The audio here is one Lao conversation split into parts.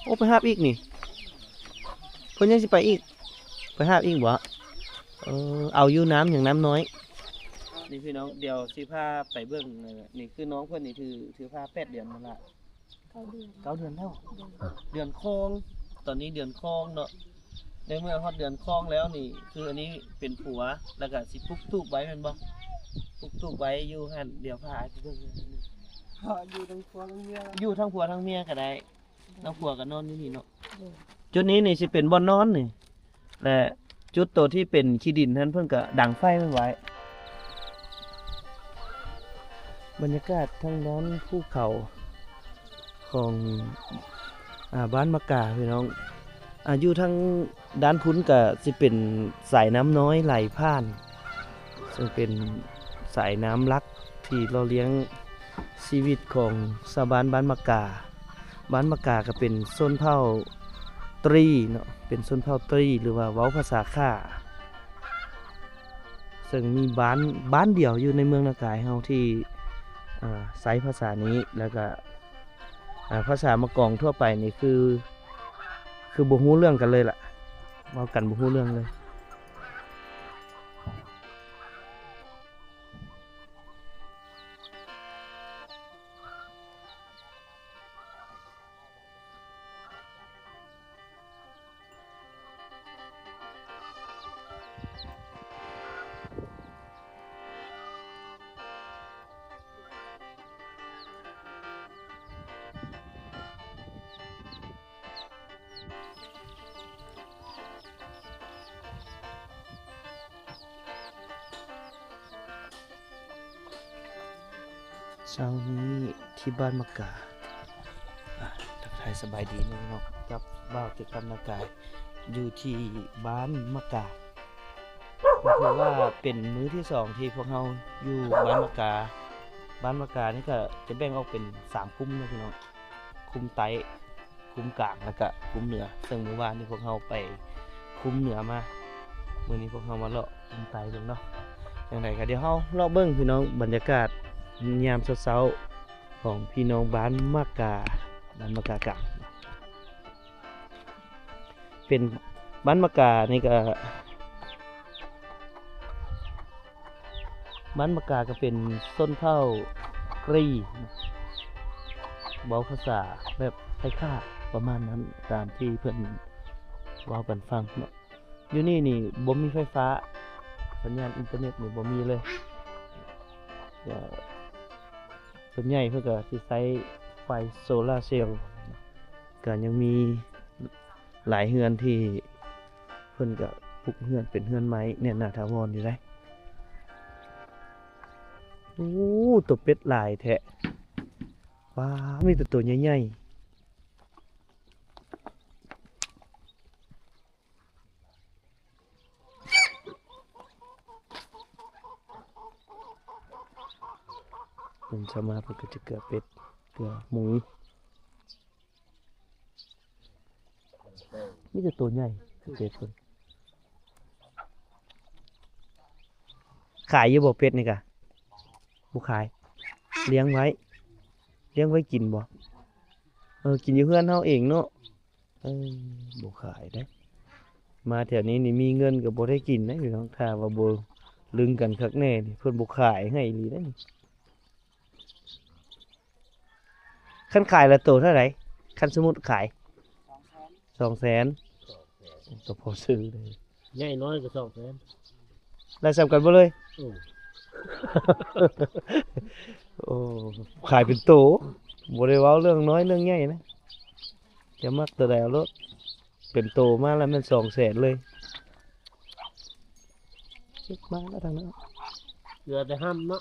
ໂອ້ ໄປຫາບອີກນີ້ ເພິ່ນຍັງຊິໄປອີກ ໄປຫາບອີກບໍ່? ເອີ ເອົາຢູ່ ນ້ຳຫຍັງ ນ້ຳນ້ອຍ. ນີ້ພີ່ນ້ອງ ດຽວຊິພາໄປເບິ່ງ ນີ້ຄືນ້ອງເພິ່ນນີ້ ຖື ຖືພາແປດເດືອນແລ້ວລະ ເກົ້າເດືອນ ເກົ້າເດືອນແລ້ວ ເດືອນຄອງ ຕອນນີ້ເດືອນຄອງເນາະ. ໃນເມື່ອຮອດເດືອນຄອງແລ້ວນີ້ ຄືອັນນີ້ເປັນຜົວ ແລ້ວກະຊິປຸກຕູບໄວ້ແມ່ນບໍ່? ປຸກຕູບໄວ້ຢູ່ຫັ້ນ ດຽວພາໄປເບິ່ງ ຢູ່ທັງຜົວທັງເມຍ ຢູ່ທັງຜົວທັງເມຍກະໄດ້ ທັງຜົວກະນອນຢູ່ນີ້ເນາະ. ຈຸດນີ້ນີ້ຊິເປັນບ່ອນນອນນີ້ ແລະ ຈຸດໂຕທີ່ເປັນຂີ້ດິນຫັ້ນ ເພິ່ນກະດັງໄຟໄວ້. ບັນຍາກາດທາງດ້ານພູເຂົາຂອງ ອາ ບ້ານໝາກກາ ພີ່ນ້ອງ. ອາ ຢູ່ທາງດ້ານພຸ້ນກະຊິເປັນສາຍນ້ຳນ້ອຍໄຫຼຜ່ານ ເຊິ່ງເປັນສາຍນ້ຳຫຼັກທີ່ຫຼໍ່ລ້ຽງຊີວິດຂອງຊາວບ້ານບ້ານໝາກກາ. ບ້ານໝາກກາກະເປັນຊົນເຜົ່າຕຣີເນາະ ເປັນຊົນເຜົ່າຕຣີ ຫຼືວ່າເວົ້າພາສາຂ້າ ເຊິ່ງມີບ້ານ ບ້ານດຽວຢູ່ໃນເມືອງນາກາຍເຮົາທີ່ ເອີ ໃຊ້ພາສານີ້ ແລ້ວກະ ອາ ພາສາມະກອງທົ່ວໄປນີ້ຄື ຄືບໍ່ຮູ້ເລື່ອງກັນເລີຍລະ ເວົ້າກັນບໍ່ຮູ້ເລື່ອງເລີຍ. ເຊົ້ານີ້ທີ່ບ້ານໝາກກາ ອາ ທັກທາຍສະບາຍດີເນາະ ກັບບ່າວເຈັດຄຳນາກາຍ ຢູ່ທີ່ບ້ານໝາກກາ ກໍຄືວ່າເປັນມື້ທີສອງທີ່ພວກເຮົາຢູ່ບ້ານໝາກກາ. ບ້ານໝາກການີ້ກະຈະແບ່ງອອກເປັນສາມຄຸ້ມເນາະພີ່ນ້ອງ ຄຸ້ມໃຕ້ ຄຸ້ມກາງ ແລ້ວກະຄຸ້ມເໜືອ ເຊິ່ງມື້ວານນີ້ພວກເຮົາໄປຄຸ້ມເໜືອມາ ມື້ນີ້ພວກເຮົາມາເລາະຄຸ້ມໃຕ້ເບິ່ງເນາະ. ຈັ່ງໃດກະດຽວເຮົາເລາະເບິ່ງພີ່ນ້ອງ ບັນຍາກາດຍາມເຊົ້າໆຂອງພີ່ນ້ອງບ້ານໝາກກາ ບ້ານໝາກກາກາງ. ເປັນບ້ານໝາກການີ້ກະ ບ້ານໝາກກາກະເປັນຊົນເຜົ່າກຣີ ເວົ້າພາສາແບບຄ້າຍໆປະມານນັ້ນ ຕາມທີ່ເພິ່ນເວົ້າກັນຟັງເນາະ. ຢູ່ນີ້ນີ້ບໍ່ມີໄຟຟ້າ ສັນຍານອິນເຕີເນັດນີ້ບໍ່ມີເລີຍ ກະສ່ວນໃຫຍ່ເພິ່ນກະຊິໃຊ້ໄຟໂຊລາເຊວ ກະຍັງມີ ຫຼາຍເຮືອນທີ່ເພິ່ນກະປຸກເຮືອນເປັນເຮືອນໄມ້ແໜ້ນໜາຖາວອນຢູ່ເດ້. ໂອ້ ໂຕເປັດຫຼາຍແທ້ ວ້າ ມີແຕ່ໂຕໃຫຍ່ໆ. ເພິ່ນສາມາດ ເພິ່ນກະຈະເກືອເປັດ ເກືອໝູ. ມີແຕ່ໂຕໃຫຍ່ ເປັດເພິ່ນ. ຂາຍຢູ່ບໍ່ເປັດນີ້ກະ? ບໍ່ຂາຍ. ລ້ຽງໄວ້ ລ້ຽງໄວ້ກິນບໍ່? ເອີ ກິນຢູ່ເຮືອນເຮົາເອງເນາະ. ເອີ ບໍ່ຂາຍເດ້. ມາແຖວນີ້ນີ້ມີເງິນກະບໍ່ໄດ້ກິນເດ້ພີ່ນ້ອງ ຖ້າວ່າບໍ່ລຶງກັນຄັກແນ່ນີ້ ເພິ່ນບໍ່ຂາຍໃຫ້ອີ່ຫຼີເດ້. ຄັນຂາຍລະໂຕເທົ່າໃດ? ຄັນສົມມຸດຂາຍ ສອງແສນ ສອງແສນ ກໍພໍຊື້ເດ້. ໃຫຍ່ນ້ອຍກໍສອງແສນ ໄດ້ສ່ຳກັນເບິດເລີຍ. ໂອ້ ໂອ້ ຂາຍເປັນໂຕ ບໍ່ໄດ້ເວົ້າເລື່ອງນ້ອຍເລື່ອງໃຫຍ່ນະ ຈະມັກໂຕໃດເອົາໂລດ. ເປັນໂຕມາແລ້ວແມ່ນສອງແສນເລີຍ. ມາແລ້ວທາງນັ້ນ ເຫຼືອແຕ່ຫ້ຳເນາະ.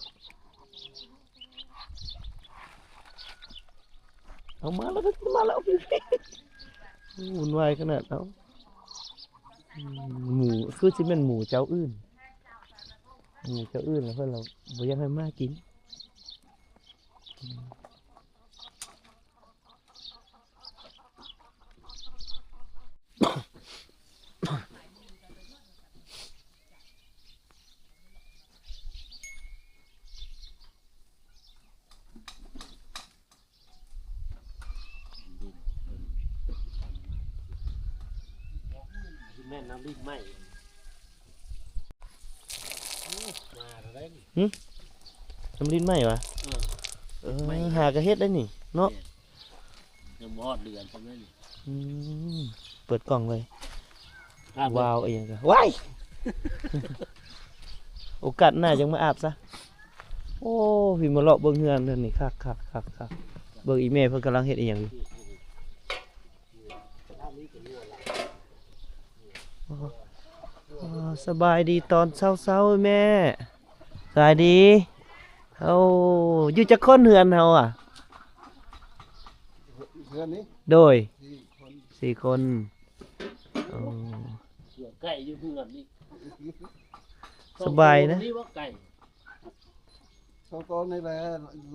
ເອົາມາແລ້ວ ມາແລ້ວ ວຸ່ນວາຍຂະໜາດ. ເອົາ ໝູ ຄືຊິແມ່ນໝູເຈົ້າອື່ນ ໝູເຈົ້າອື່ນແລ້ວເພິ່ນລະບໍ່ຢາກໃຫ້ມາກິນ. ດິນ ແມ່ນນ້ຳລິນໃໝ່ ໂອ້ ມາແລ້ວໄດ໋ນີ້ ຫຶ? ນ້ຳລິນໃໝ່ຫວາ? ເອີ ເອີ ໃໝ່ ຫາກະເຮັດໄດ້ນີ້ເນາະ ແມ່ນ ຍັງບໍ່ຮອດເດືອນຊ້ຳເດ້ນີ້ ອືມ ເປີດກ້ອງເລີຍ ອາບເລີຍ ວ້າວ ອີ່ຫຍັງກະ ວ້າຍ ໂອກາດໜ້າຈັ່ງມາອາບຊະ ໂອ້ ພີ່ມາເລາະເບິ່ງເຮືອນເພິ່ນນີ້ ຄັກໆໆໆ ເບິ່ງອີ່ແມ່ເພິ່ນກຳລັງເຮັດອີ່ຫຍັງຢູ່. ອໍ ສະບາຍດີຕອນເຊົ້າໆ ແມ່ ສະບາຍດີ ໂອ້ ຢູ່ຈັກຄົນເຮືອນເຮົາອະ? ເຮືອນນີ້ ໂດຍ ສີ່ຄົນ ສີ່ຄົນ ໂອ້ ເສືອໄກ່ຢູ່ເຮືອນນີ້ ສະບາຍນະ ສອງໂຕນີ້ວ່າໄກ່ ສອງໂຕນີ້ແຫຼະ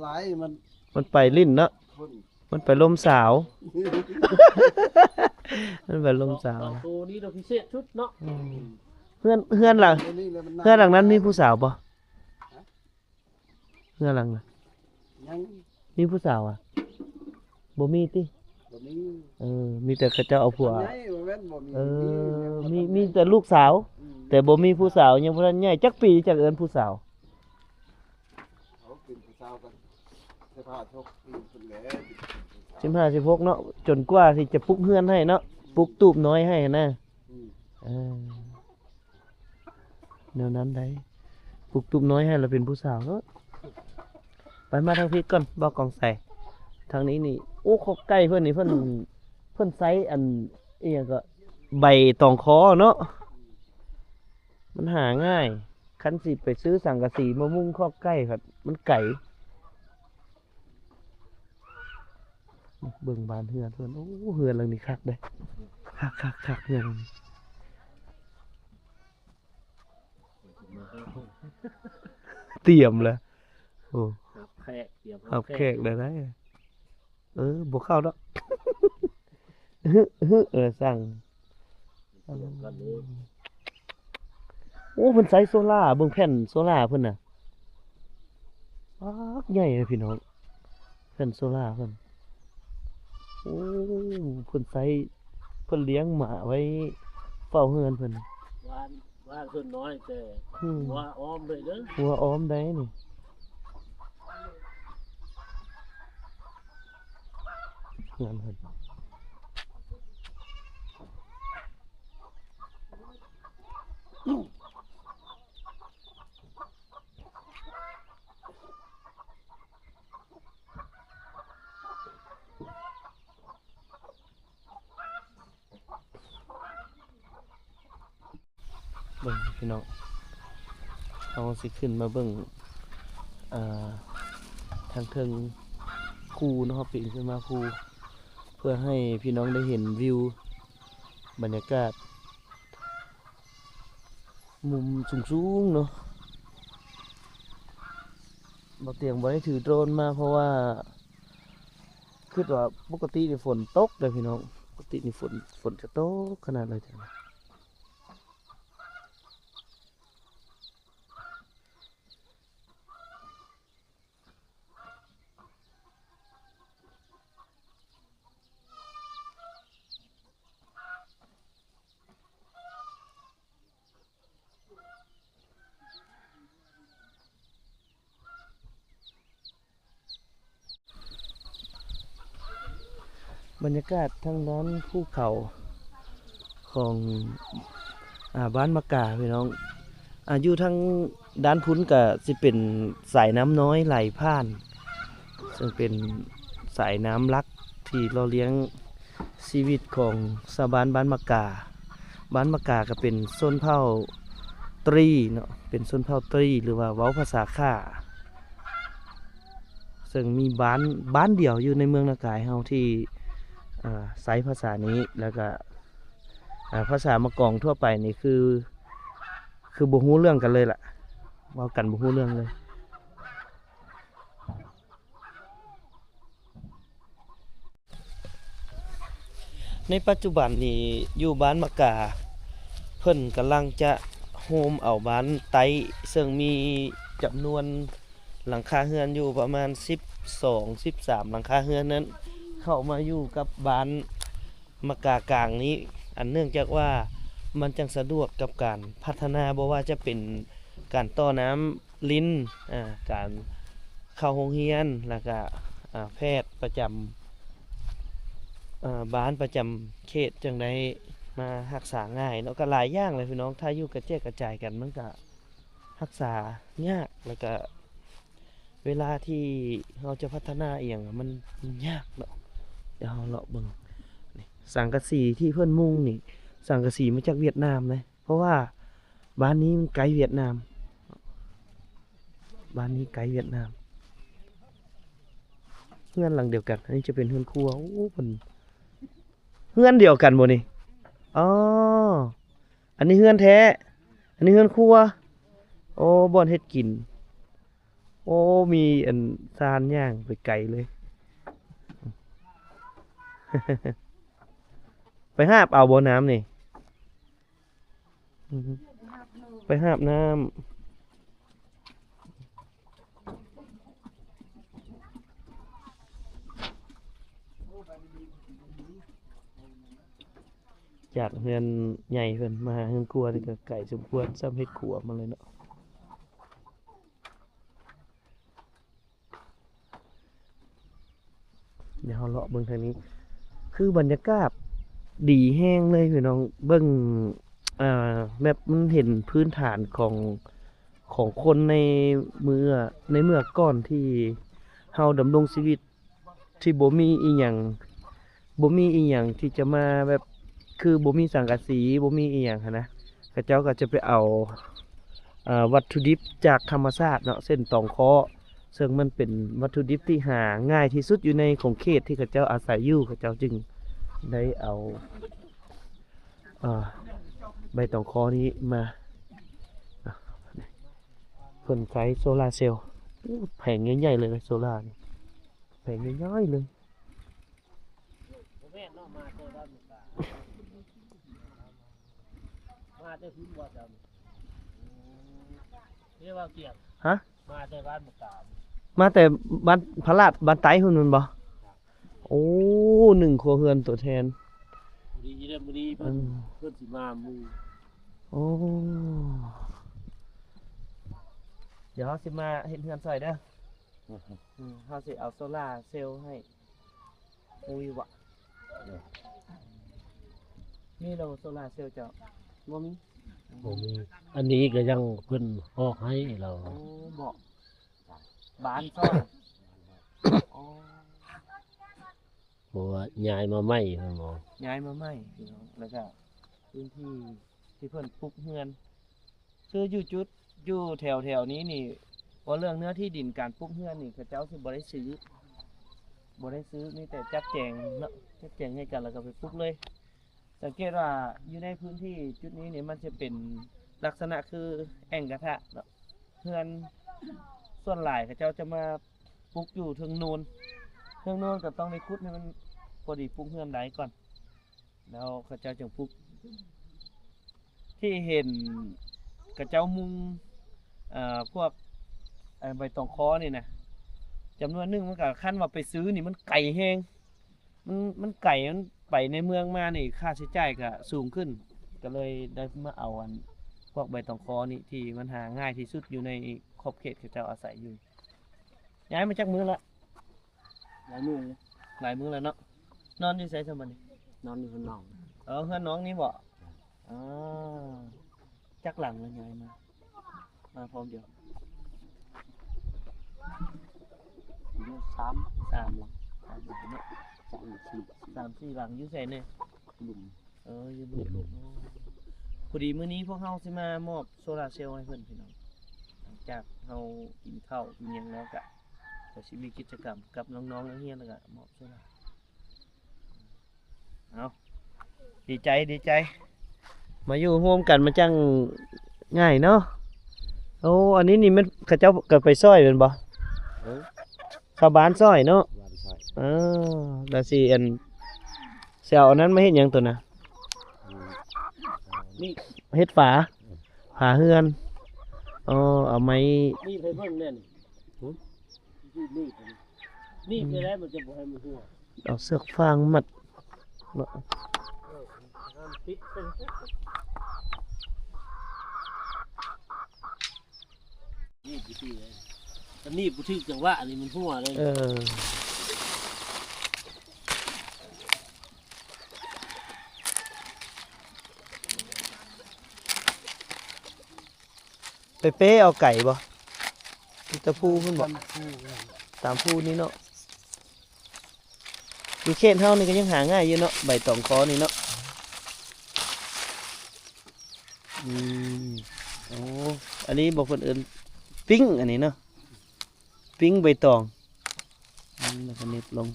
ຫຼາຍ ມັນ ມັນໄປຫຼິ້ນເນາະ ມັນໄປລົມສາວ ມັນໄປລົມສາວ ສອງໂຕນີ້ລະພິເສດສຸດເນາະ ອືມ ເຮືອນ ເຮືອນຫຼັງ ໂຕນີ້ແຫຼະມັນ ເຮືອນຫຼັງນັ້ນມີຜູ້ສາວບໍ່? ຮະ? ເຮືອນຫຼັງນະ ຍັງ ມີຜູ້ສາວອະ? ບໍ່ມີຕິ? ບໍ່ມີ ເອີ ມີແຕ່ເຂົາເຈົ້າເອົາຜົວ ໃຫຍ່ ບໍ່ແມ່ນບໍ່ມີ ເອີ ມີ ມີ ມີແຕ່ລູກສາວ ອືມ ແຕ່ບໍ່ມີຜູ້ສາວ ຍັງບໍ່ທັນໃຫຍ່ ຈັກປີຈັກເອີ້ນຜູ້ສາວ? ເຂົາເປັນຜູ້ສາວກັນ ສິບຫ້າ ສິບຫົກປີພຸ້ນແຫຼະ ສິບຫ້າ ສິບຫົກເນາະ ຈົນກວ່າທີ່ຈະປຸກເຮືອນໃຫ້ເນາະ ອືມ ປຸກຕູບນ້ອຍໃຫ້ຫັ້ນນະ ອືມ ເອີ ແນວນັ້ນໃດ໋ ປຸກຕູບນ້ອຍໃຫ້ລະເປັນຜູ້ສາວໂລດ ໄປ ມາທາງພີ້ກ່ອນ ບໍ່ກອງໃສ ທາງນີ້ນີ້ ໂອ້ ຄອກໄກ່ເພິ່ນນີ້ ເພິ່ນ ເພິ່ນໃຊ້ອັນ ອີ່ຫຍັງກໍ ໃບຕອງຄໍເນາະ ມັນຫາງ່າຍ ຄັນຊິໄປຊື້ສັງກະສີມາມຸງຄອກໄກ່ພັດມັນໄກ ເບິ່ງບ້ານເຮືອນເພິ່ນ ໂອ້ ເຮືອນຫຼັງນີ້ຄັກເດ້ ຄັກໆໆ ເຮືອນຫຼັງນີ້ ຕຽມແລ້ວ ໂອ້ ຮັບແຂກ ຕຽມຮັບແຂກ ຮັບແຂກໄດ້ ໄດ້ ເອີ ບໍ່ເຂົ້າດອກ ຮຶ ຮຶ ເອີ ສັ່ງ ໂອ້ ເພິ່ນໃຊ້ໂຊລາ ເບິ່ງແຜ່ນໂຊລາເພິ່ນນະ ປາກໃຫຍ່ເລີຍພີ່ນ້ອງ ແຜ່ນໂຊລາເພິ່ນ ໂອ້ ເພິ່ນໃຊ້ ເພິ່ນລ້ຽງໝາໄວ້ເຝົ້າເຮືອນເພິ່ນ ບ້ານ ບ້ານສ່ວນນ້ອຍແຕ່ ອືມ ງົວອ້ອມເລີຍເດີ ງົວອ້ອມໄດ້ນີ້ ເຮືອນເພິ່ນ. ເບິ່ງພີ່ນ້ອງ ເຮົາຊິຂຶ້ນມາເບິ່ງ ເອີ ທາງເທິງພູເນາະ ເຮົາປີນຂຶ້ນມາພູ ເພື່ອໃຫ້ພີ່ນ້ອງໄດ້ເຫັນວິວບັນຍາກາດມຸມສູງໆເນາະ. ບໍ່ຕຽງບໍ່ໄດ້ຖືໂດຣນມາ ເພາະວ່າ ຄິດວ່າປົກກະຕິນີ້ຝົນຕົກເດ້ພີ່ນ້ອງ ປົກກະຕິນີ້ຝົນ ຝົນຈະຕົກຂະໜາດໃດ. ບັນຍາກາດທາງດ້ານພູເຂົາຂອງ ອາ ບ້ານມະກາພີ່ນ້ອງ. ອາ ຢູ່ທາງດ້ານພຸ້ນກະຊິເປັນສາຍນ້ຳນ້ອຍໄຫຼຜ່ານ ເຊິ່ງເປັນສາຍນ້ຳຫຼັກທີ່ຫຼໍ່ລ້ຽງຊີວິດຂອງຊາວບ້ານບ້ານມະກາ. ບ້ານມະກາກະເປັນຊົນເຜົ່າຕຣີເນາະ ເປັນຊົນເຜົ່າຕຣີ ຫຼືວ່າເວົ້າພາສາຂ້າ ເຊິ່ງມີບ້ານ ບ້ານດຽວຢູ່ໃນເມືອງນາກາຍເຮົາທີ່ ເອີ ໃຊ້ພາສານີ້ ແລ້ວກະ ອາ ພາສາມະກອງທົ່ວໄປນີ້ຄື ຄືບໍ່ຮູ້ເລື່ອງກັນເລີຍລະ ເວົ້າກັນບໍ່ຮູ້ເລື່ອງເລີຍ. ໃນປັດຈຸບັນນີ້ຢູ່ບ້ານມະກາ ເພິ່ນກຳລັງຈະໂຮມເອົາບ້ານໃຕ້ ເຊິ່ງມີຈຳນວນຫຼັງຄາເຮືອນຢູ່ປະມານສິບສອງ ສິບສາມຫຼັງຄາເຮືອນນັ້ນ ເຂົ້າມາຢູ່ກັບບ້ານ ມະກາກາງນີ້ ອັນເນື່ອງຈາກວ່າ ມັນຈັ່ງສະດວກກັບການພັດທະນາ ບໍ່ວ່າຈະເປັນການຕໍ່ນ້ຳລິນ ອາ ການເຂົ້າໂຮງຮຽນ ແລ້ວກະ ອາ ແພດປະຈຳ ອາ ບ້ານປະຈຳເຂດ ຈັ່ງໄດ້ມາຮັກສາງ່າຍເນາະ. ກະຫຼາຍຢ່າງແຫຼະພີ່ນ້ອງ ຖ້າຢູ່ກະແຈກກະຈາຍກັນ ມັນກະຮັກສາຍາກ ແລ້ວກະ ເວລາທີ່ເຮົາຈະພັດທະນາອີ່ຫຍັງ ມັນ ມັນຍາກເນາະ. ດຽວເຮົາເລາະເບິ່ງ ນີ້ ສັງກະສີທີ່ເພິ່ນມຸງນີ້ ສັງກະສີມາຈາກຫວຽດນາມເລີຍ ເພາະວ່າບ້ານນີ້ມັນໃກ້ຫວຽດນາມ ບ້ານນີ້ໃກ້ຫວຽດນາມ. ເຮືອນຫຼັງດຽວກັນ ອັນນີ້ຈະເປັນເຮືອນຄົວ. ໂອ້ ເພິ່ນ ເຮືອນດຽວກັນບໍ່ນີ້? ອໍ ອັນນີ້ເຮືອນແທ້ ອັນນີ້ເຮືອນຄົວ. ໂອ້ ບ່ອນເຮັດກິນ. ໂອ້ ມີອັນຊານຍ່າງໄປໄກເລີຍ. ໄປຫາບເອົາບໍ່ນ້ຳນີ້? ໄປຫາບນ້ຳ. ຈາກເຮືອນໃຫຍ່ເພິ່ນມາຫາເຮືອນຄົວນີ້ກໍໄກສົມຄວນ ສ່ຳເຮັດຄົວມາເລີຍເນາະ. ດຽວເຮົາເລາະເບິ່ງທາງນີ້ ຄືບັນຍາກາດດີແຮງເລີຍພີ່ນ້ອງ. ເບິ່ງ ອ່າ ແບບມັນເຫັນພື້ນຖານຂອງ ຂອງຄົນໃນເມື່ອ ໃນເມື່ອກ່ອນທີ່ເຮົາດຳລົງຊີວິດ ທີ່ບໍ່ມີອີ່ຫຍັງ ບໍ່ມີອີ່ຫຍັງທີ່ຈະມາແບບ ຄືບໍ່ມີສັງກະສີ ບໍ່ມີອີ່ຫຍັງຫັ້ນນະ ເຂົາເຈົ້າກໍຈະໄປເອົາ ເອີ ວັດຖຸດິບຈາກທຳມະຊາດເນາະ ເຊັ່ນຕອງເຄາະ ເຊິ່ງມັນເປັນວັດຖຸດິບທີ່ຫາງ່າຍທີ່ສຸດຢູ່ໃນຂົງເຂດທີ່ເຂົາເຈົ້າອາໄສຢູ່ ເຂົາເຈົ້າຈຶ່ງໄດ້ເອົາ ເອີ ໃບຕອງເຄາະນີ້ມາ ເພິ່ນໃຊ້ໂຊລາເຊວ. ໂອ້ ແຜງໃຫຍ່ໆເລີຍໂຊລານີ້ ແຜງໃຫຍ່ໆເລີຍ. ບໍ່ແມ່ນເນາະ ມາແຕ່ບ້ານໝູກກາ ມາແຕ່ພຸ້ນບໍ່ເຈົ້ານີ້? ເອີ ເຮັດວ່າກຽມ ຮະ? ມາແຕ່ບ້ານໝູກກາ ມາແຕ່ບ້ານພະລາດ ບ້ານໃຕ້ພຸ້ນແມ່ນບໍ່? ໂອ້ ໜຶ່ງຄົວເຮືອນຕົວແທນ ພໍດີເດ້ ມື້ນີ້ເພິ່ນ ເອີ ເພິ່ນຊິມາໝູ່. ໂອ້ ດຽວເຮົາຊິມາເຮັດເຮືອນຊ່ອຍເດີ. ອືມ ເຮົາຊິເອົາໂຊລາເຊວໃຫ້. ໂອ້ຍ ມີແລ້ວໂຊລາເຊວເຈົ້າ? ບໍ່ມີ ບໍ່ມີ ອັນນີ້ກໍຍັງເພິ່ນອອກໃຫ້ແລ້ວ. ໂອ້ ບໍ່ ບ້ານຊ່ອຍ. ອໍ ເພາະວ່າຍ້າຍມາໃໝ່ແມ່ນບໍ່? ຍ້າຍມາໃໝ່ພີ່ນ້ອງ ແລ້ວກໍພື້ນທີ່ທີ່ເພິ່ນປຸກເຮືອນ ຄືຢູ່ຈຸດ ຢູ່ແຖວໆນີ້ນີ້ ເວົ້າເລື່ອງເນື້ອທີ່ດິນການປຸກເຮືອນນີ້ ເຂົາເຈົ້າຊິບໍ່ໄດ້ຊື້ ບໍ່ໄດ້ຊື້ ມີແຕ່ຈັດແຈງເນາະ ຈັດແຈງໃຫ້ກັນ ແລ້ວກໍໄປປຸກເລີຍ. ສັງເກດວ່າຢູ່ໃນພື້ນທີ່ຈຸດນີ້ນີ້ ມັນຈະເປັນລັກສະນະຄືແອ່ງກະທະເນາະ ເຮືອນສ່ວນຫຼາຍເຂົາເຈົ້າຈະມາປຸກຢູ່ເທິງໂນນ ເທິງໂນນກໍຕ້ອງໄດ້ຂຸດໃຫ້ມັນພໍດີປຸກເຮືອນໄດ້ກ່ອນ ແລ້ວເຂົາເຈົ້າຈຶ່ງປຸກ. ທີ່ເຫັນເຂົາເຈົ້າມຸງ ເອີ ພວກ ເອີ ໃບຕອງຄໍນີ້ນະ ຈຳນວນໜຶ່ງມັນກໍ ຄັນວ່າໄປຊື້ນີ້ມັນໄກແຮງ ມັນ ມັນໄກ ມັນໄປໃນເມືອງມານີ້ ຄ່າໃຊ້ຈ່າຍກໍສູງຂຶ້ນ ກໍເລີຍໄດ້ມາເອົາອັນພວກໃບຕອງຄໍນີ້ ທີ່ມັນຫາງ່າຍທີ່ສຸດຢູ່ໃນຂອບເຂດເຂົາເຈົ້າອາໄສຢູ່. ຍ້າຍມາຈັກມື້ລະ? ຫຼາຍມື້ແລ້ວ ຫຼາຍມື້ແລ້ວເນາະ. ນອນຢູ່ໃສຊະບັດນີ້? ນອນຢູ່ເຮືອນນ້ອງ. ເອີ ເຮືອນນ້ອງນີ້ບໍ? ອໍ ຈັກຫຼັງລະຍ້າຍມາ? ມາພ້ອມດຽວ ຢູ່ສາມ ສາມຫຼັງ ສາມຫຼັງເນາະ. ສາມສີ່ ສາມສີ່ຫຼັງ. ຢູ່ໃສແດ່? ລຸ່ມ. ເອີ ຢູ່ລຸ່ມ. ພໍດີມື້ນີ້ພວກເຮົາຊິມາມອບໂຊລາເຊວໃຫ້ເພິ່ນພີ່ນ້ອງ ຫຼັງຈາກເຮົາກິນເຂົ້າກິນຫຍັງແລ້ວກະ ກໍຊິມີກິດຈະກຳກັບນ້ອງໆນັກຮຽນ ແລ້ວກະມອບໂຊລາ. ເອົາ ດີໃຈ ດີໃຈ ມາຢູ່ຮ່ວມກັນມັນຈັ່ງງ່າຍເນາະ. ໂອ້ ອັນນີ້ນີ້ແມ່ນເຂົາເຈົ້າກໍໄປຊ່ອຍແມ່ນບໍ່? ເອີ ຊາວບ້ານຊ່ອຍເນາະ. ເອີ ແລ້ວຊິອັນ ຊິເອົາອັນນັ້ນມາເຮັດຫຍັງໂຕນະ? ນີ້ ເຮັດຝາ ຝາເຮືອນ. ອໍ ເອົາໄມ້ ນີ້ໄປເບິ່ງແນ່ນີ້. ນີ້ ນີ້ ນີ້ ນີ້ໄດ້ ມັນຈະບໍ່ໃຫ້ມັນຮົ່ວ. ເອົາເຊືອກຟາງມັດເນາະ. ຕິດ ນີ້ບໍ່ຖືກເລີຍ ອັນນີ້ບໍ່ຖືກຈັງຫວະ ອັນນີ້ມັນຮົ່ວເລີຍ ເອີ ໄປເປ້ເອົາໄກບໍ່? ຢູ່ແຕ່ພູພຸ້ນບໍ່? ຕາມພູນີ້ເນາະ ຢູ່ເຂດເຮົານີ້ກໍຍັງຫາງ່າຍຢູ່ເນາະ ໃບຕອງຄໍນີ້ເນາະ ອືມ ໂອ້ ອັນນີ້ບໍ່ ເພິ່ນເອີ້ນປິ້ງ ອັນນີ້ເນາະ ປິ້ງໃບຕອງ ອືມ ແລ້ວກໍເໜັບລົງ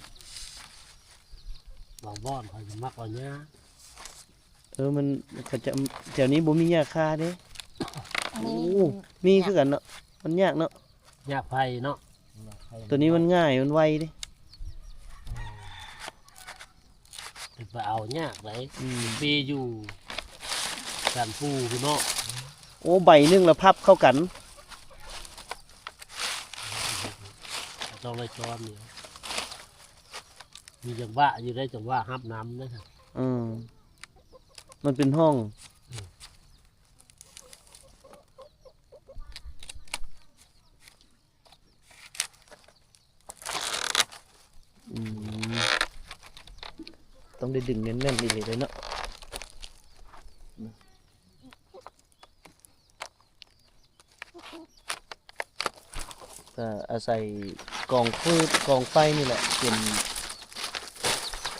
ບາງບ່ອນເຂົາຈະມັກເອົາຫຍ້າ ເອີ ມັນ ເຂົາຈະ ແຖວນີ້ບໍ່ມີຫຍ້າຄາເດ້ ໂອ້ ມີຄືກັນເນາະ ມັນຍາກເນາະ ຫຍ້າໄຜ່ເນາະ ໂຕນີ້ມັນງ່າຍ ມັນໄວເດ້ ເອີ ໄປເອົາຍາກໃດ ອືມ ໄປຢູ່ສັນພູພຸ້ນເນາະ ໂອ້ ໃບໜຶ່ງລະພັບເຂົ້າກັນ ຕ້ອງໄດ້ຈອນນີ້ ມີຈັງຫວະຢູ່ໄດ໋ ຈັງຫວະຮັບນ້ຳເດ້ ອືມ ມັນເປັນຮ່ອງ ອືມ ອືມ ຕ້ອງໄດ້ດຶງແໜ້ນໆ ອີ່ຫຼີເດ້ເນາະ ກໍອາໄສກອງຟືນກອງໄຟນີ້ແຫຼະ ເປັນ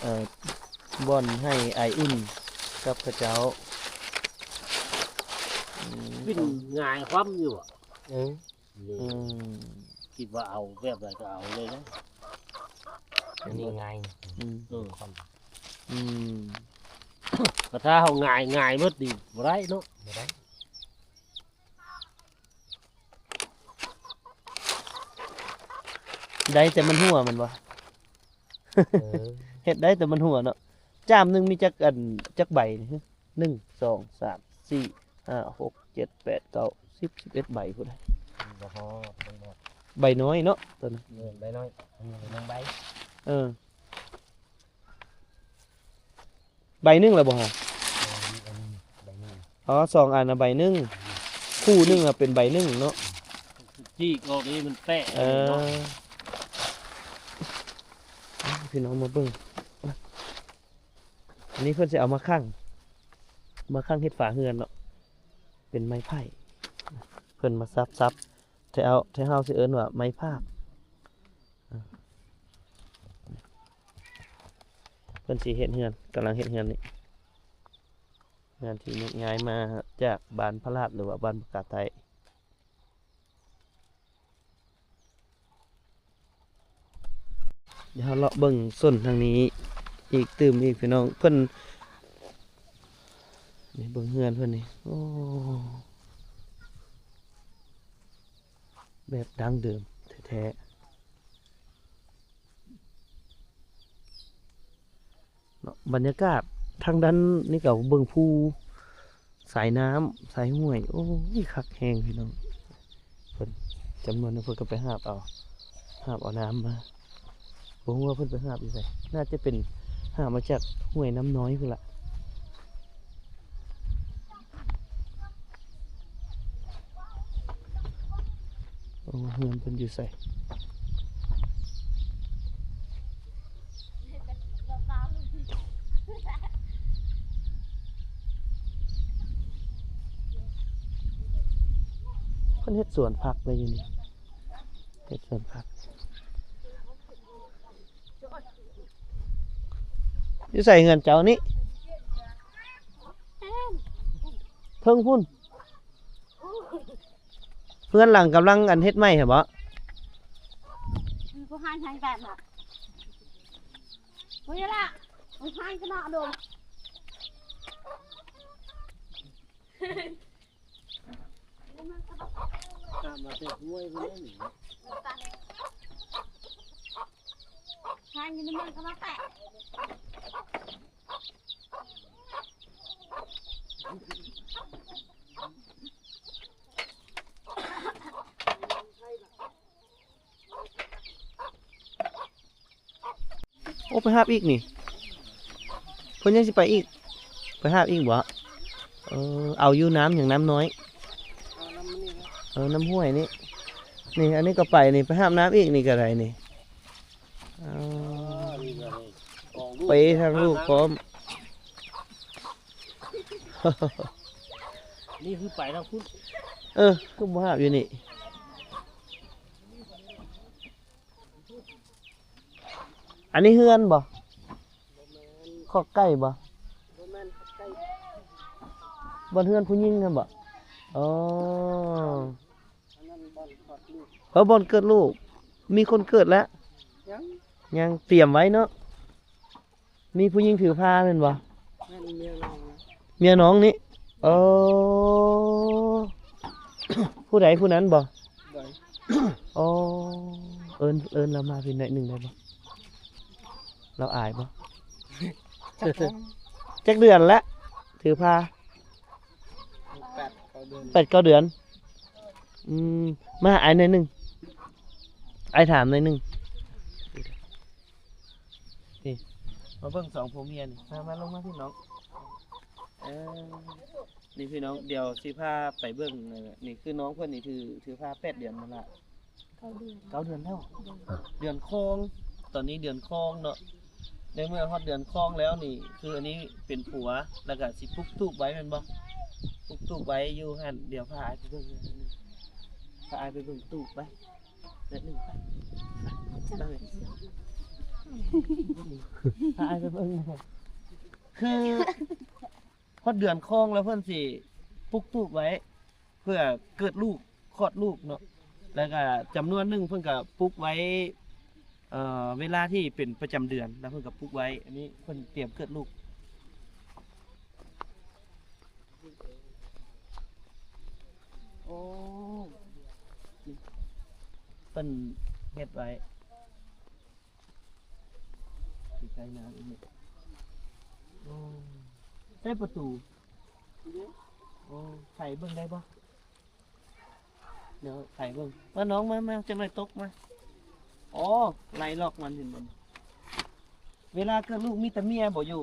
ເອີ ບ່ອນໃຫ້ອາຍອຸ່ນກັບເຂົາເຈົ້າ ອືມ ວິນຫງາຍຄວ່ຳຢູ່ ເອີ ອືມ ຄິດວ່າເອົາແບບໃດກໍເອົາເລີຍນະ ອັນນີ້ງ່າຍ ອືມ ເອີ ຄວ່ຳ ອືມ ກໍຖ້າເຮົາຫງາຍ ຫງາຍໝົດນີ້ບໍ່ໄດ້ເນາະ ບໍ່ໄດ້ ໄດ້ແຕ່ມັນຮົ່ວແມ່ນບໍ່? ເອີ ເຮັດໄດ້ແຕ່ມັນຮົ່ວເນາະ ຈາມໜຶ່ງມີຈັກອັນ ຈັກໃບນີ້? ໜຶ່ງ ສອງ ສາມ ສີ່ ຫ້າ ຫົກ ເຈັດ ແປດ ເກົ້າ ສິບ ສິບເອັດໃບພຸ້ນ ບໍ່ຮອດ ບໍ່ຮອດ ໃບນ້ອຍເນາະ ໂຕນັ້ນ ເອີ ໃບນ້ອຍ ອັນນີ້ໜຶ່ງໃບ ເອີ. ໃບໜຶ່ງແລ້ວບໍ່ຮະ? ເອີ ມີອັນໜຶ່ງ ໃບໜຶ່ງ ອໍ ສອງອັນນະໃບໜຶ່ງ ຄູ່ໜຶ່ງນະເປັນໃບໜຶ່ງເນາະ ຈີກອອກນີ້ມັນແປະ ເອີ ພີ່ນ້ອງມາເບິ່ງ ອັນນີ້ເພິ່ນຊິເອົາມາຂັງ ມາຂັງເຮັດຝາເຮືອນເນາະ ເປັນໄມ້ໄຜ່ ເພິ່ນມາສັບໆ ແຖວ ແຖວເຮົາຊິເອີ້ນວ່າໄມ້ພາກ ເພິ່ນຊິເຮັດເຮືອນ ກຳລັງເຮັດເຮືອນນີ້ ເຮືອນທີ່ຍົກຍ້າຍມາຈາກບ້ານພະລາດ ຫຼືວ່າບ້ານປະກາໄຕ້. ດຽວເຮົາເລາະເບິ່ງໂຊນທາງນີ້ອີກຕື່ມອີກ ພີ່ນ້ອງ ເພິ່ນ ນີ້ເບິ່ງເຮືອນເພິ່ນນີ້ ໂອ້ ແບບດັ້ງເດີມແທ້ໆ ເນາະ ບັນຍາກາດທາງດ້ານນີ້ກໍເບິ່ງພູ ສາຍນ້ຳ ສາຍຫ້ວຍ ໂອ້ຍ ຄັກແຮງພີ່ນ້ອງ ເພິ່ນ ຈຳນວນໜຶ່ງເພິ່ນກໍໄປຫາບເອົາ ຫາບເອົານ້ຳມາ ບໍ່ຮູ້ວ່າເພິ່ນໄປຫາບຢູ່ໃສ ໜ້າຈະເປັນຫາບມາຈາກຫ້ວຍນ້ຳນ້ອຍພຸ້ນລະ. ໂອ້ ເຮືອນເພິ່ນຢູ່ໃສ? ເພິ່ນເຮັດສວນຜັກໄວ້ຢູ່ນີ້ ເຮັດສວນຜັກ. ຢູ່ໃສເຮືອນເຈົ້ານີ້? ເທິງພຸ້ນ. ເຮືອນຫຼັງກຳລັງອັນເຮັດໃໝ່ຫັ້ນບໍ? ອືມ ຜູ້ຮ້າຍທາງແບບນະ ໂອ້ຍລະ ຜູ້ຮ້າຍຂະໜາດໂດນ. ໂອ້ ໄປຫາບອີກນີ້ ເພິ່ນຍັງຊິໄປອີກ. ໄປຫາບອີກບໍ່? ເອີ ເອົາຢູ່ນ້ຳຫຍັງ ນ້ຳນ້ອຍ? ເອົານ້ຳນີ້ນະ ເອີ ນ້ຳຫ້ວຍນີ້. ນີ້ ອັນນີ້ກໍໄປນີ້ ໄປຫາບນ້ຳອີກນີ້ກໍໄດ້ນີ້. ອໍ ເປທັງລູກພ້ອມ. ນີ້ຄືໄປທາງພຸ້ນ. ເອີ ຄືບໍ່ຫາບຢູ່ນີ້? ອັນນີ້ເຮືອນບໍ່? ຄອກໄກ່ບໍ່? ບໍ່ແມ່ນຄອກໄກ່. ບ່ອນເຮືອນຜູ້ຍິງຫັ້ນບໍ່? ອໍ ອັນນັ້ນບ່ອນຄອດລູກ. ເອີ ບ່ອນເກີດລູກ. ມີຄົນເກີດແລ້ວ? ຍັງ. ຍັງ ຕຽມໄວ້ເນາະ. ມີຜູ້ຍິງຖືພາແມ່ນບໍ່? ແມ່ນ ເມຍນ້ອງນະ. ເມຍນ້ອງນີ້? ເອີ ຜູ້ໃດຜູ້ນັ້ນບໍ່? ໂດຍ. ອໍ ເອີ້ນ ເອີ້ນລາວມາພີ້ໜ້ອຍໜຶ່ງໄດ້ບໍ່? ລາວອາຍບໍ່? ຈັກ ຈັກເດືອນແລ້ວຖືພາ? ແປດເກົ້າເດືອນ. ແປດເກົ້າເດືອນ. ອືມ ມາ ອ້າຍໜ້ອຍໜຶ່ງ ອ້າຍຖາມໜ້ອຍໜຶ່ງ. ນີ້ ມາເບິ່ງສອງຜົວເມຍນີ້. ມາ ມາ ລົງມາພີ່ນ້ອງ. ເອີ ນີ້ພີ່ນ້ອງ ດຽວຊິພາໄປເບິ່ງ. ນີ້ຄືນ້ອງເພິ່ນນີ້ ຖື ຖືພາແປດເດືອນແລ້ວລະ. ເກົ້າເດືອນ. ເກົ້າເດືອນແລ້ວ. ເດືອນຄອງ. ຕອນນີ້ເດືອນຄອງເນາະ. ໃນເມື່ອຮອດເດືອນຄອງແລ້ວນີ້ ຄືອັນນີ້ເປັນຜົວ ແລ້ວກະຊິປຸກຕູບໄວ້ແມ່ນບໍ່? ປຸກຕູບໄວ້ຢູ່ຫັ້ນ. ດຽວພາອ້າຍໄປເບິ່ງ ພາອ້າຍໄປເບິ່ງຕູບໄປ. ແປັບໜຶ່ງ ໄປ ໄປ ພາອ້າຍໄປເບິ່ງ. ຄືຮອດເດືອນຄອງແລ້ວເພິ່ນຊິປຸກຕູບໄວ້ ເພື່ອເກີດລູກ ຄອດລູກເນາະ. ແລ້ວກະຈຳນວນໜຶ່ງເພິ່ນກະປຸກໄວ້ ເອີ ເວລາທີ່ເປັນປະຈຳເດືອນ ແລ້ວເພິ່ນກະປຸກໄວ້. ອັນນີ້ເພິ່ນຕຽມເກີດລູກ. ໂອ້ ນີ້ເພິ່ນເຮັດໄວ້ໃກ້ໆນ້ຳອີກ. ໂອ້ ໃຊ້ປະຕູ. ໂອ້ ໄຂເບິ່ງໄດ້ບໍ່? ດຽວໄຂເບິ່ງ. ມານ້ອງ ມາ ມາ ຈັກໜ້ອຍຕົກມາ. ອໍ ໄລ່ລັອກມັນເຫັນບໍ່? ເວລາເກີດລູກມີແຕ່ເມຍບໍ່ຢູ່?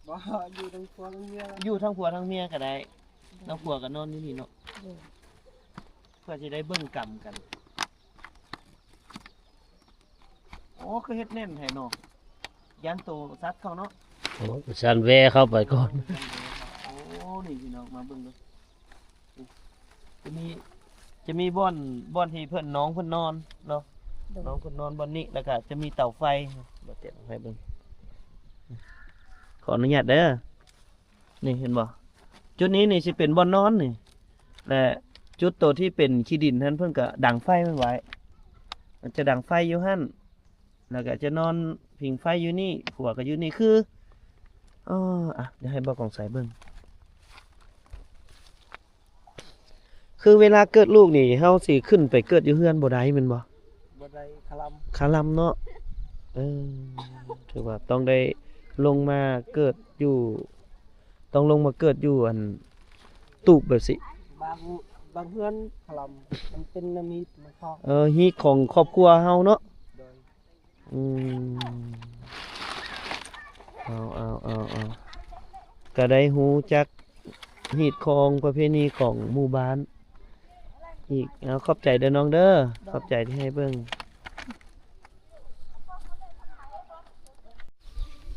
ບໍ່ ຢູ່ທັງຜົວທັງເມຍ. ຢູ່ທັງຜົວທັງເມຍກໍໄດ້. ທັງຜົວກໍນອນຢູ່ນີ້ເນາະ. ໂດຍ. ເພື່ອຊິໄດ້ເບິ່ງກຳກັນ. ໂອ້ ຄືເຮັດແໜ້ນແທ້ເນາະ. ຢ້ານໂຕສັດເຂົ້າເນາະ. ໂອ້ ສັນແວ່ເຂົ້າໄປກ່ອນ. ໂອ້ ນີ້ພີ່ນ້ອງ ມາເບິ່ງເດີ້. ຈະມີ ຈະມີບ່ອນ ບ່ອນທີ່ເພິ່ນ ນ້ອງເພິ່ນນອນເນາະ. ໂດຍ. ນ້ອງເພິ່ນນອນບ່ອນນີ້ ແລ້ວກະຈະມີເຕົາໄຟ. ບໍ່ເຕັດໃຫ້ເບິ່ງ. ຂໍອະນຸຍາດເດີ້. ນີ້ເຫັນບໍ່? ຈຸດນີ້ນີ້ຊິເປັນບ່ອນນອນນີ້ ແລະ ຈຸດໂຕທີ່ເປັນຂີ້ດິນຫັ້ນ ເພິ່ນກະດັງໄຟມັນໄວ້. ມັນຈະດັງໄຟຢູ່ຫັ້ນ ແລ້ວກະຈະນອນຜິງໄຟຢູ່ນີ້ ຜົວກະຢູ່ນີ້. ຄື ເອີ ອ່ະ ດຽວໃຫ້ບ່າວກອງໄຊເບິ່ງ. ຄືເວລາເກີດລູກນີ້ ເຮົາຊິຂຶ້ນໄປເກີດຢູ່ເຮືອນບໍ່ໄດ້ແມ່ນບໍ່? ບໍ່ໄດ້ ຄະລຳ ຄະລຳເນາະ. ເອີ ຖືວ່າຕ້ອງໄດ້ລົງມາເກີດຢູ່ ຕ້ອງລົງມາເກີດຢູ່ອັນຕູບແບບຊີ້. ບາງ ບາງເຮືອນຄະລຳ ມັນເປັນແນວຮີດຂອງ ເອີ ຮີດຂອງຄອບຄົວເຮົາເນາະ. ໂດຍ. ອືມ ເອົາ ເອົາ ເອົາ ເອົາ ກະໄດ້ຮູ້ຈັກຮີດຄອງປະເພນີຂອງໝູ່ບ້ານອີກ. ເອົາ ຂອບໃຈເດີ້ນ້ອງເດີ້. ໂດຍ. ຂອບໃຈທີ່ໃຫ້ເບິ່ງ.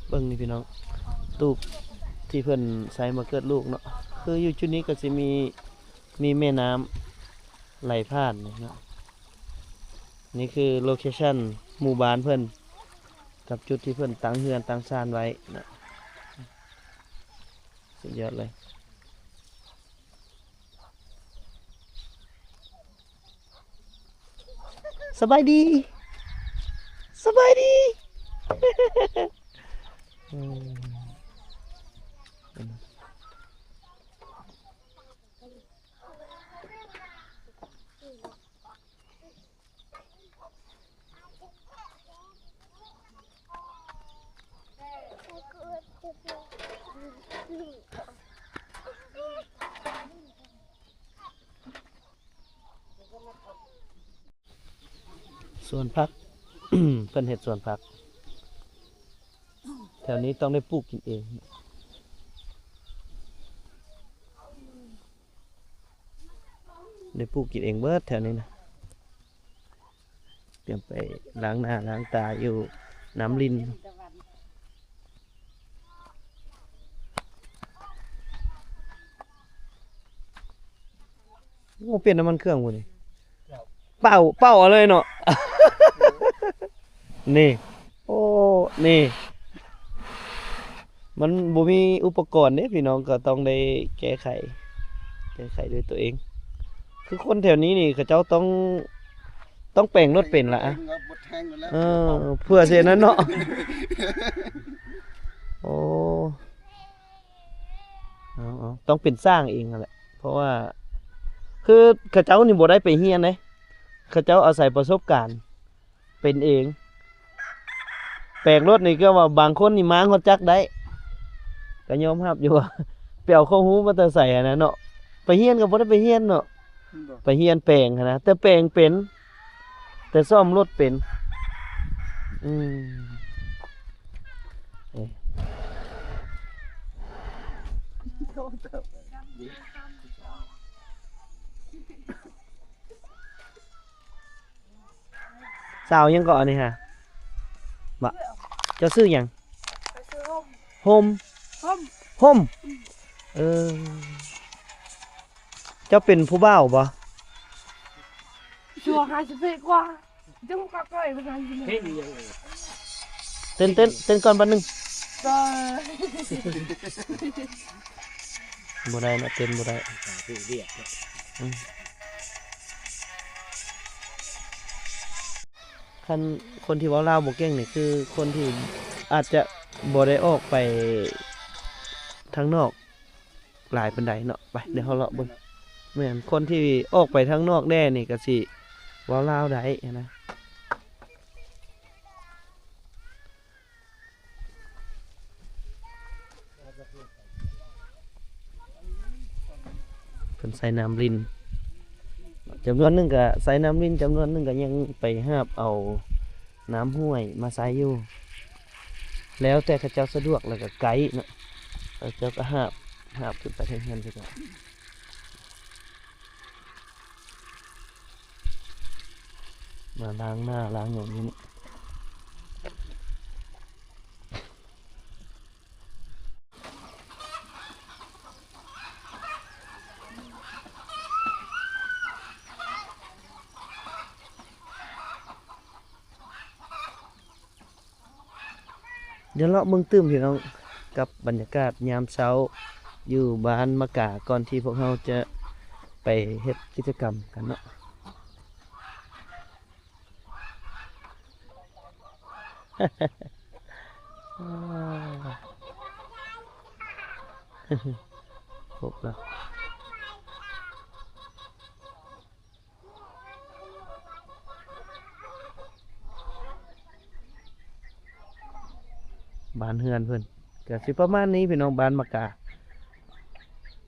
ເບິ່ງນີ້ພີ່ນ້ອງ ຕູບທີ່ເພິ່ນໃຊ້ມາເກີດລູກເນາະ. ຄືຢູ່ຈຸດນີ້ກໍຊິມີ ມີແມ່ນ້ຳໄຫຼຜ່ານເນາະ. ນີ້ຄືໂລເຄຊັນໝູ່ບ້ານເພິ່ນ ກັບຈຸດທີ່ເພິ່ນຕັ້ງເຮືອນຕັ້ງຊານໄວ້ນະ. ສຸດຍອດເລີຍ. ສະບາຍດີ ສະບາຍດີ. ອືມ. ສວນຜັກ ເພິ່ນເຮັດສວນຜັກ. ແຖວນີ້ຕ້ອງໄດ້ປູກກິນເອງ. ໄດ້ປູກກິນເອງເບິດແຖວນີ້ນະ. ຕຽມໄປລ້າງໜ້າລ້າງຕາຢູ່ນ້ຳລິນ. ໂອ້ ປ່ຽນນ້ຳມັນເຄື່ອງບໍ່ນີ້? ເປົ່າ ເປົ່າເອົາເລີຍເນາະ. ນີ້ ໂອ້ ນີ້ ມັນບໍ່ມີອຸປະກອນເດ້ພີ່ນ້ອງ ກໍຕ້ອງໄດ້ແກ້ໄຂ ແກ້ໄຂດ້ວຍຕົວເອງ. ຄືຄົນແຖວນີ້ນີ້ ເຂົາເຈົ້າຕ້ອງ ຕ້ອງແປງລົດເປັນລະ ເອີ ເພື່ອຊິນັ້ນເນາະ. ໂອ້ ເອົາໆ ຕ້ອງເປັນຊ່າງເອງຫັ້ນແຫຼະ ເພາະວ່າ ຄືເຂົາເຈົ້ານີ້ບໍ່ໄດ້ໄປຮຽນເດ້ ເຂົາເຈົ້າອາໄສປະສົບການ ເປັນເອງ. ແປງລົດນີ້ ຄືວ່າບາງຄົນນີ້ມ້າງຮອດຈັກໄດ້ ກໍຍອມຮັບຢູ່ວ່າ ໄປເອົາຄວາມຮູ້ມາແຕ່ໃສຫັ້ນນະເນາະ. ໄປຮຽນກໍບໍ່ໄດ້ໄປຮຽນເນາະ ໄປຮຽນແປງຫັ້ນນະ ແຕ່ແປງເປັນ ແຕ່ສ້ອມລົດເປັນ. ອືມ ເອີ ສາວຫຍັງເກາະອັນນີ້ຫະ? ບະ ເຈົ້າຊື່ຫຍັງ? ຊື່ຫົ່ມ ຫົ່ມ ຫົ່ມ ຫົ່ມ ເອີ ເຈົ້າເປັນຜູ້ບ່າວບໍ່? ຊົ່ວຫ້າສິບເອັດກວ່າ ເຕັ້ນ ເຕັ້ນ ເຕັ້ນກ່ອນບາດໜຶ່ງ. ບໍ່ໄດ້ນະ ເຕັ້ນບໍ່ໄດ້ ອືມ. ຄັນຄົນທີ່ເວົ້າລາວບໍ່ເກັ່ງນີ້ ຄືຄົນທີ່ອາດຈະບໍ່ໄດ້ອອກໄປທາງນອກຫຼາຍປານໃດເນາະ. ໄປ ດຽວເຮົາເລາະເບິ່ງ. ແມ່ນ ຄົນທີ່ອອກໄປທາງນອກແດ່ນີ້ກໍຊິເວົ້າລາວໄດ້ຫັ້ນນະ. ເພິ່ນໃສ່ນ້ຳລິນ ຈຳນວນໜຶ່ງກໍໃສ່ນ້ຳລິນ ຈຳນວນໜຶ່ງກໍຍັງໄປຫາບເອົານ້ຳຫ້ວຍມາໃສ່ຢູ່ ແລ້ວແຕ່ເຂົາເຈົ້າສະດວກ ແລ້ວກໍໄກເນາະ ເຂົາເຈົ້າກໍຫາບ ຫາບຂຶ້ນໄປເທິງເຮືອນຄືກັນ. ມາລ້າງໜ້າລ້າງຫຍັງຢູ່ນີ້. ດຽວເລາະເບິ່ງຕື່ມພີ່ນ້ອງ ກັບບັນຍາກາດຍາມເຊົ້າຢູ່ບ້ານມະກາ ກ່ອນທີ່ພວກເຮົາຈະໄປເຮັດກິດຈະກຳກັນເນາະ. ຄົບແລ້ວ. ບ້ານເຮືອນເພິ່ນກະຊິປະມານນີ້ພີ່ນ້ອງ ບ້ານໝາກກາ.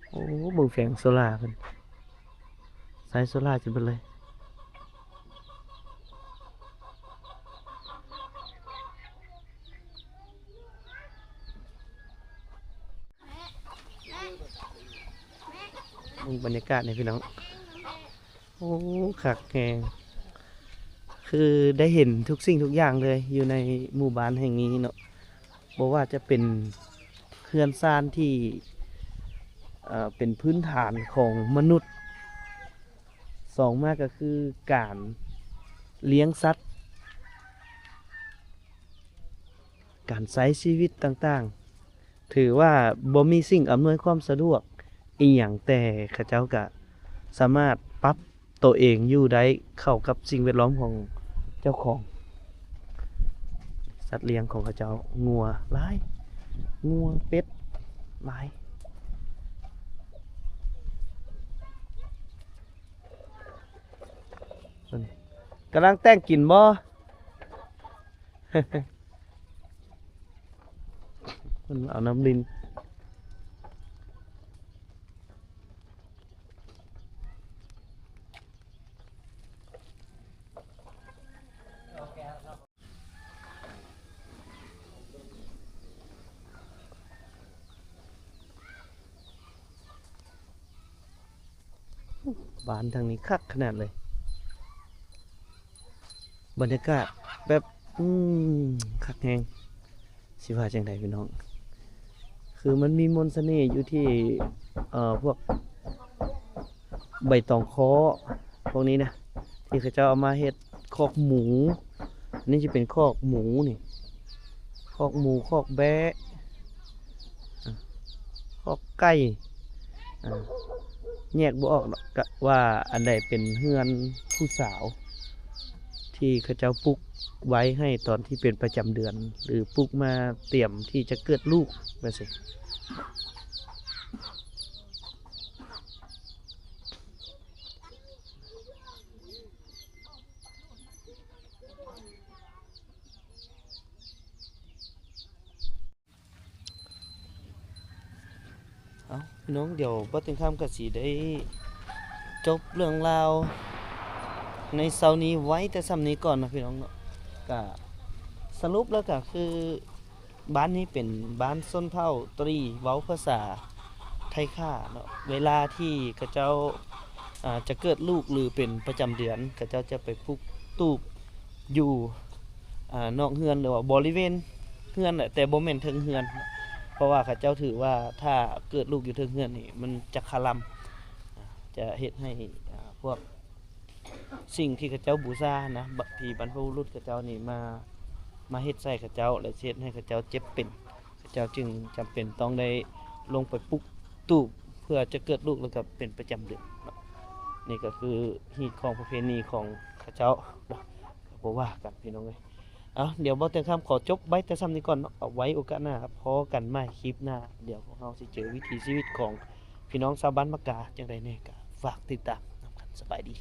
ໂອ້ ເບິ່ງແຜງໂຊລາເພິ່ນ ໃຊ້ໂຊລາຈົນເບິດເລີຍ. ເບິ່ງບັນຍາກາດນີ້ພີ່ນ້ອງ ໂອ້ ຄັກແຮງ ຄືໄດ້ເຫັນທຸກສິ່ງທຸກຢ່າງເລີຍຢູ່ໃນໝູ່ບ້ານແຫ່ງນີ້ເນາະ ບໍ່ວ່າຈະເປັນເຮືອນຊານທີ່ ເອີ ເປັນພື້ນຖານຂອງມະນຸດ ສອງມາກໍຄືການລ້ຽງສັດ ການໃຊ້ຊີວິດຕ່າງໆ ຖືວ່າບໍ່ມີສິ່ງອຳນວຍຄວາມສະດວກອີ່ຫຍັງ ແຕ່ເຂົາເຈົ້າກະສາມາດປັບໂຕເອງຢູ່ໄດ້ເຂົ້າກັບສິ່ງແວດລ້ອມຂອງເຈົ້າຂອງ. ສັດລ້ຽງຂອງເຂົາເຈົ້າ ງົວຫຼາຍ ງົວ ເປັດ ຫຼາຍ. ກຳລັງແຕ່ງກິນບໍ່? ເພິ່ນເອົານ້ຳລິນ. ໂອ້ ບ້ານທາງນີ້ຄັກຂະໜາດເລີຍ ບັນຍາກາດແບບ ອືມ ຄັກແຮງ ຊິວ່າຈັ່ງໃດພີ່ນ້ອງ ຄືມັນມີມົນສະເໜ່ຢູ່ທີ່ ເອີ ພວກໃບຕອງເຄາະພວກນີ້ນະ ທີ່ເຂົາເຈົ້າເອົາມາເຮັດຄອກໝູ ອັນນີ້ຈະເປັນຄອກໝູນີ້ ຄອກໝູ ຄອກແບ້ ອາ ຄອກໄກ່ ອາ ແຍກບໍ່ອອກດອກ ກະວ່າອັນໃດເປັນເຮືອນຜູ້ສາວ ທີ່ເຂົາເຈົ້າປຸກໄວ້ໃຫ້ຕອນທີ່ເປັນປະຈຳເດືອນ ຫຼື ປຸກມາຕຽມທີ່ຈະເກີດລູກວ່າຊັ້ນ. ເອົາ ພີ່ນ້ອງ ດຽວບ່າວເຕັງຄຳກະຊິໄດ້ຈົບເລື່ອງລາວໃນເຊົ້ານີ້ໄວ້ແຕ່ສ່ຳນີ້ກ່ອນເນາະພີ່ນ້ອງເນາະ ກະສະຫຼຸບແລ້ວກະຄື ບ້ານນີ້ເປັນບ້ານຊົນເຜົ່າຕຣີ ເວົ້າພາສາໄທຂ້າເນາະ ເວລາທີ່ເຂົາເຈົ້າ ອາ ຈະເກີດລູກ ຫຼື ເປັນປະຈຳເດືອນ ເຂົາເຈົ້າຈະໄປປຸກຕູບຢູ່ ອາ ນອກເຮືອນ ຫຼືວ່າບໍລິເວນເຮືອນແຫຼະ ແຕ່ບໍ່ແມ່ນເທິງເຮືອນ ເພາະວ່າເຂົາເຈົ້າຖືວ່າຖ້າເກີດລູກຢູ່ເທິງເຮືອນນີ້ ມັນຈະຄະລຳ ຈະເຮັດໃຫ້ ອາ ພວກສິ່ງທີ່ເຂົາເຈົ້າບູຊານະ ທີ່ບັນພະບຸລຸດເຂົາເຈົ້ານີ້ມາ ມາເຮັດໃສ່ເຂົາເຈົ້າ ແລະ ເຮັດໃຫ້ເຂົາເຈົ້າເຈັບເປັນ ເຂົາເຈົ້າຈຶ່ງຈຳເປັນຕ້ອງໄດ້ລົງໄປປຸກຕູບ ເພື່ອຈະເກີດລູກ ແລ້ວກໍເປັນປະຈຳເດືອນເນາະ. ນີ້ກໍຄືຮີດຄອງປະເພນີຂອງເຂົາເຈົ້າເນາະ ກໍບໍ່ວ່າກັນພີ່ນ້ອງເອີຍ. ເອົາ ດຽວບ່າວເຕັງຄຳຂໍຈົບໄວ້ແຕ່ສ່ຳນີ້ກ່ອນເນາະ ເອົາໄວ້ໂອກາດໜ້າພໍ້ກັນໃໝ່ຄລິບໜ້າ ດຽວພວກເຮົາຊິເຈີວິຖີຊີວິດຂອງພີ່ນ້ອງຊາວບ້ານມະກາຈັ່ງໃດແດ່ ກໍຝາກຕິດຕາມນຳກັນ. ສະບາຍດີ.